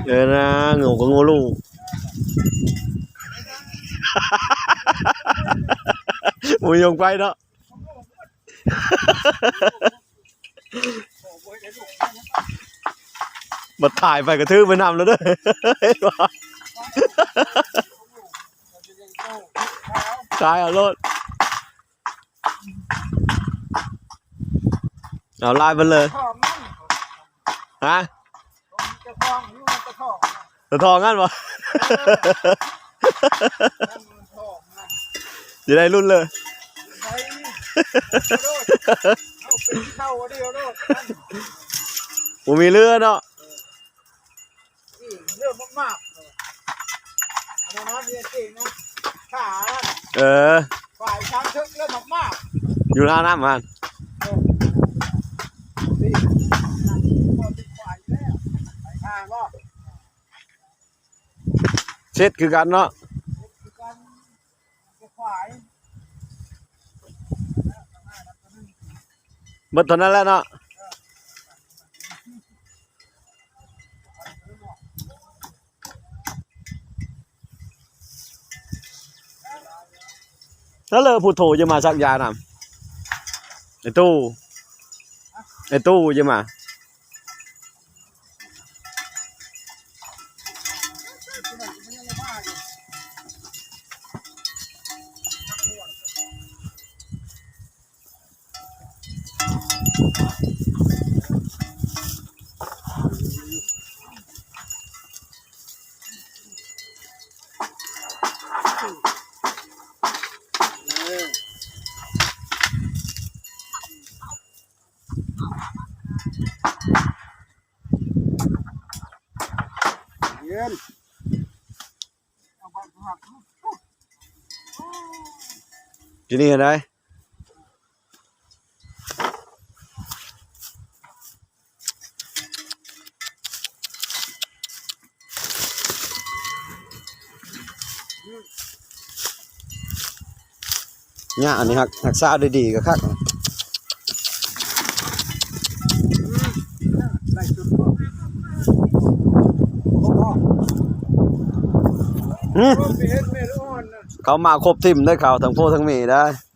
ເອີນະ ງູກໍງູລູກ ບໍ່ມີຫຍັງໄປເນາະ. ບັດຖ່າຍໄປກະຖືໄປນຳແລ້ວເດີ ເຫັນບໍ່? ຖ່າຍເອົາໂລດ ເອົາລາຍມັນເລີຍ. ຮະ? ຕາທອງຫັ້ນບໍ່? ຊິໄດ້ລຸ້ນເລີຍ ບໍ່ມີເຫຼືອເນາະ. ເອີ ຢູ່ທ່ານ້ຳຫັ້ນ ເຊັດຄືກັນເນາະ. ເບິດເທົ່ານັ້ນແຫຼະເນາະ. ແລ້ວເລີຜູ້ໂທຈະມາສັກຢານຳ ໄອ້ຕູ້ ໄອ້ຕູ້ຈະມາ. ເຢັນ ທີ່ນີ້ເຫັນໄດ ຫຍ້າອັນນີ້ຮັກ ຮັກສາດີໆກະຄັກ. ຫື ເຂົາມາຄົບທີມເດີ ເຂົາທັງພໍ່ທັງແມ່ໄດ໋.